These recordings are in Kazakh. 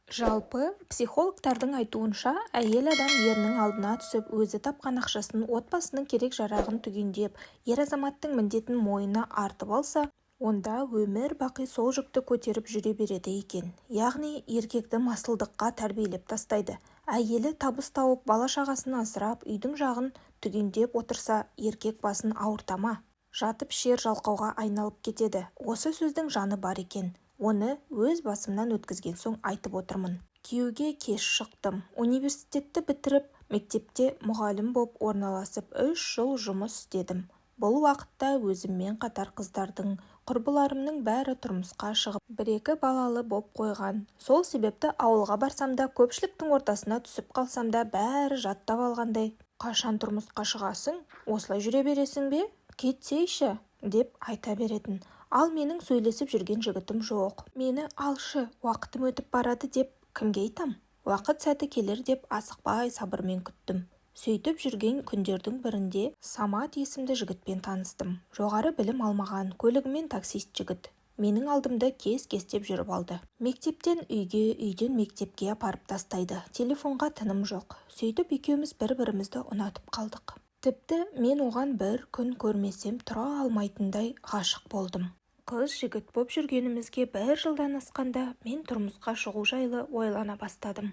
Жалпы, психологтардың айтуынша, әйел адам ерінің алдына түсіп, өзі тапқан ақшасын отбасының керек-жарағын түгендеп, ер-азаматтың міндетін мойнына артып алса, онда өмір бақи сол жүкті көтеріп жүре береді екен. Яғни, еркекті масылдыққа тәрбиелеп тастайды. Әйелі табыс тауып, бала-шағасын асырап, үйдің жағын түгендеп отырса, еркек басын ауырта ма? Жатып ішер жалқауға айналып кетеді. Осы сөздің жаны бар екен. Оны өз басымнан өткізген соң айтып отырмын. Күйеуге кеш шықтым. Университетті бітіріп, мектепте мұғалім боп орналасып 3 жыл жұмыс істедім. Бұл уақытта өзіммен қатар қыздардың, құрбыларымның бәрі тұрмысқа шығып, бір-екі балалы боп қойған. Сол себепті ауылға барсам да, көпшіліктің ортасына түсіп қалсам да бәрі жаттап алғандай: "Қашан тұрмысқа шығасың? Осылай жүре бересің бе? Кетсейші!" деп айта беретін. Ал менің сөйлесіп жүрген жігітім жоқ. Мені алшы, уақытым өтіп барады деп кімге айтам? Уақыт сәті келер деп асықпай сабырмен күттім. Сөйтіп жүрген күндердің бірінде Самат есімді жігітпен таныстым. Жоғары білім алмаған, көлігімен таксист жігіт. Менің алдымды кес-кестеп жүріп алды. Мектептен үйге, үйден мектепке апарып тастайды. Телефонға тыным жоқ. Сөйтіп екеуміз бір-бірімізді ұнатып қалдық. Тіпті мен оған бір күн көрмесем тұра алмайтындай ғашық болдым. Қыз-жігіт боп жүргенімізге бір жылдан асқанда мен тұрмысқа шығу жайлы ойлана бастадым.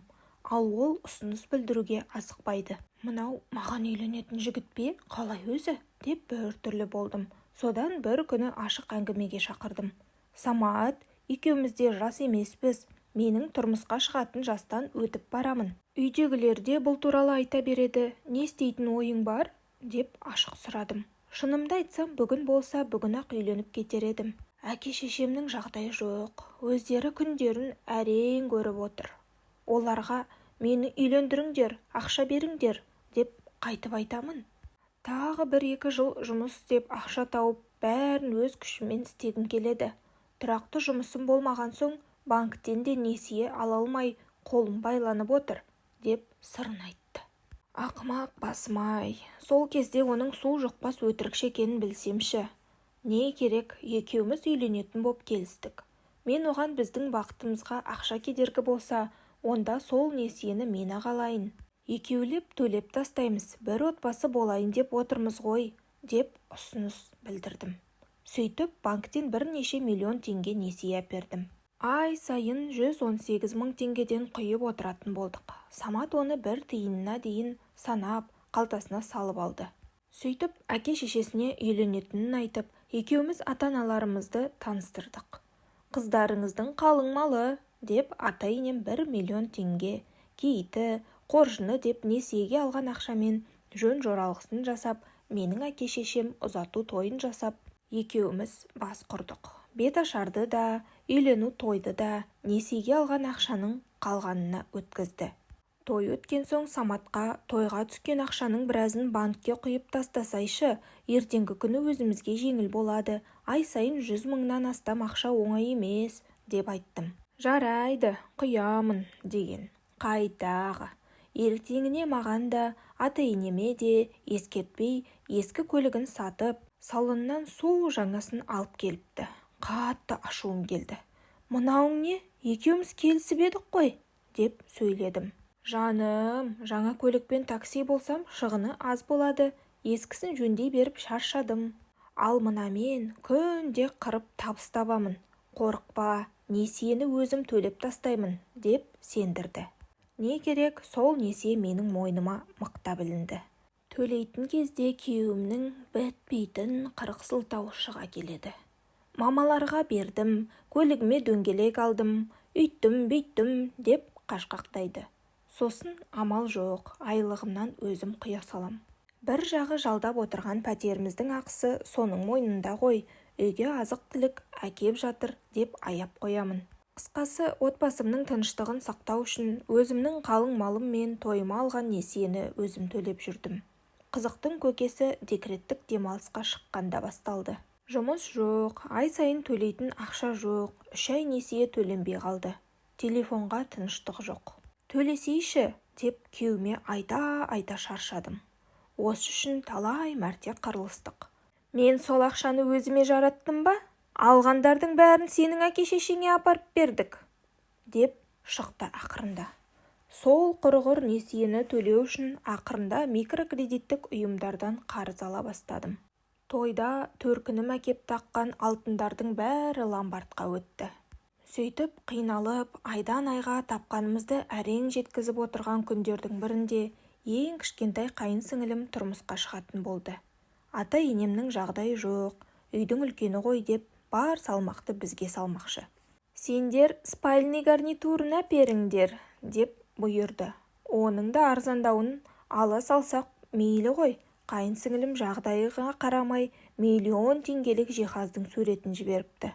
Ал ол ұсыныс білдіруге асықпайды. Мынау маған үйленетін жігіт пе, қалай өзі деп біртүрлі болдым. Содан бір күні ашық әңгімеге шақырдым. Самат, екеуміз де жас емеспіз. Менің тұрмысқа шығатын жастан өтіп барамын. Үйдегілер де бұл туралы айта береді. Не істейтін ойың бар? деп ашық сұрадым. Шынымды айтсам, бүгін болса бүгін-ақ үйленіп кетер едім. Әке-шешемнің жағдайы жоқ. Өздері күндерін әрең көріп отыр. Оларға мені үйлендіріңдер, ақша беріңдер деп қайтып айтамын? Тағы бір-екі жыл жұмыс істеп, ақша тауып, бәрін өз күшіммен істегім келеді. Тұрақты жұмысым болмаған соң банктен де несие ала алмай қолым байланып отыр, деп сырын айтты. Ақымақ басым-ай, сол кезде оның су жұқпас өтірікші екенін білсемші. Не керек, екеуміз үйленетін боп келістік. Мен оған біздің бақытымызға ақша кедергі болса, онда сол несиені мен-ақ алайын. Екеулеп төлеп тастаймыз, бір отбасы болайын деп отырмыз ғой, деп ұсыныс білдірдім. Сөйтіп, банктен бірнеше миллион теңге несие әпердім. Ай сайын 118 мың теңгеден құйып отыратын болдық. Самат оны бір тиынына дейін санап, қалтасына салып алды. Сөйтіп, әке-шешесіне үйленетінін айтып, екеуміз ата-аналарымызды таныстырдық. Қыздарыңыздың қалың малы, деп ата-енем 1 миллион теңге, киіті, қоржыны деп несиеге алған ақшамен жөн-жоралғысын жасап, менің әке-шешем ұзату тойын жасап, екеуміз бас құрдық. Беташарды да, үйлену тойды да несиеге алған ақшаның қалғанына өткізді. Той өткен соң Саматқа тойға түскен ақшаның біразын банкке құйып тастасайшы, ертеңгі күні өзімізге жеңіл болады, ай сайын 100 мыңнан астам ақша оңай емес, деп айттым. Жарайды, құямын, деген. Қайдағы. Ертеңіне маған да, ата-енеме де ескертпей ескі көлігін сатып, салоннан су жаңасын алып келіпті. Қатты ашуым келді. Мынауың не, екеуміз келісіп едік қой, деп сөйледім. Жаным, жаңа көлікпен такси болсам шығыны аз болады, ескісін жөндей беріп шаршадым. Ал мынамен күнде қырып табыс табамын. Қорықпа, несиені өзім төлеп тастаймын, деп сендірді. Не керек, сол несие менің мойныма мықтап ілінді. Төлейтін кезде күйеуімнің бітпейтін 40 сылтауы шыға келеді. Мамаларға бердім, көлігіме дөңгелек алдым, үйттім-бүйттім деп қашқақтайды. Сосын амал жоқ, айлығымнан өзім құя салам. Бір жағы жалдап отырған пәтеріміздің ақысы соның мойнында ғой, үйге азық-түлік әкеп жатыр деп аяп қоямын. Қысқасы, отбасымның тыныштығын сақтау үшін өзімнің қалың малым мен тойыма алған несиені өзім төлеп жүрдім. Қызықтың көкесі декреттік демалысқа шыққанда басталды. Жұмыс жоқ, ай сайын төлейтін ақша жоқ, 3 ай несие төленбей қалды. Телефонға тыныштық жоқ. Төлесейші, деп күйеуіме айта-айта шаршадым. Осы үшін талай мәрте қырылыстық. Мен сол ақшаны өзіме жараттым ба? Алғандардың бәрін сенің әке-шешеңе апарып бердік, деп Шықты ақырында. Сол құрғыр несиені төлеу үшін ақырында микрокредиттік ұйымдардан қарыз ала бастадым. Тойда төркінім әкеп таққан алтындардың бәрі ломбардқа өтті. Сөйтіп қиналып, айдан айға тапқанымызды әрең жеткізіп отырған күндердің бірінде ең кішкентай қайын сіңілім тұрмысқа шығатын болды. Ата-енемнің жағдайы жоқ, үйдің үлкені ғой деп бар салмақты бізге салмақшы. Сендер спальный гарнитурын әперіңдер деп бұйырды. Оның да арзандауын ала салсақ мейлі ғой. Қайын сіңілім жағдайға қарамай миллион теңгелік жиһаздың суретін жіберіпті.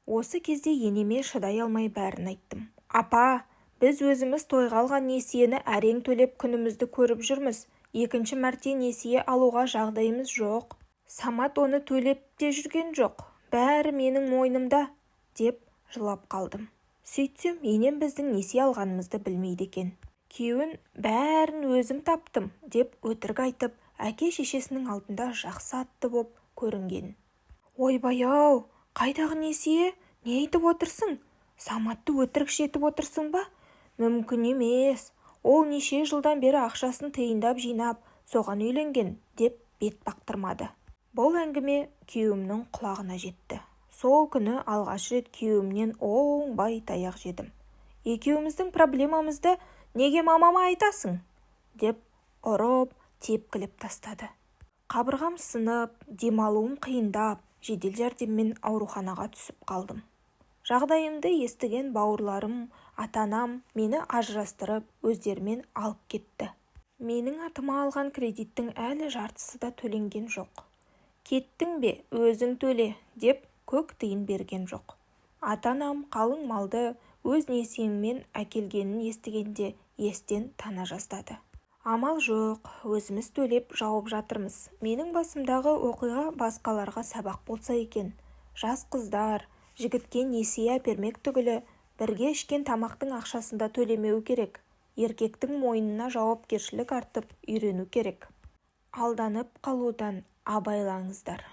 Осы кезде енеме шыдай алмай бәрін айттым. Апа, біз өзіміз тойға алған несиені әрең төлеп күнімізді көріп жүрміз. Екінші мәрте несие алуға жағдайымыз жоқ. Самат оны төлеп те жүрген жоқ. Бәрі менің мойнымда, деп жылап қалдым. Сөйтсем, енем біздің несие алғанымызды білмейді екен. Күйеуін бәрін өзім таптым деп өтірік айтып, әке-шешесінің алдында жақсы атты боп көрінген. Ойбай-ау, қайдағы несие? Не айтып отырсың? Саматты өтірікші етіп отырсың ба? Мүмкін емес. Ол неше жылдан бері ақшасын тиындап жинап, соған үйленген, деп бет бақтырмады. Бұл әңгіме күйеуімнің құлағына жетті. Сол күні алғаш рет күйеуімнен оңбай таяқ жедім. Екеуміздің проблемамызды неге мамама айтасың? Деп ұрып, тепкілеп тастады. Қабырғам сынып, демалуым қиындап, жедел жәрдеммен ауруханаға түсіп қалдым. Жағдайымды естіген бауырларым, ата-анам мені ажырастырып, өздерімен алып кетті. Менің атыма алған кредиттің әлі жартысы да төленген жоқ. Кеттің бе, өзің төле, деп көк тиын берген жоқ. Ата-анам қалың малды өз несиеммен әкелгенін естігенде естен тана жаздады. Амал жоқ, өзіміз төлеп жауып жатырмыз. Менің басымдағы оқиға басқаларға сабақ болса екен. Жас қыздар, жігітке несие әпермек түгілі, бірге ішкен тамақтың ақшасын да төлемеу керек. Еркектің мойнына жауапкершілік артып үйрену керек. Алданып қалудан абайлаңыздар.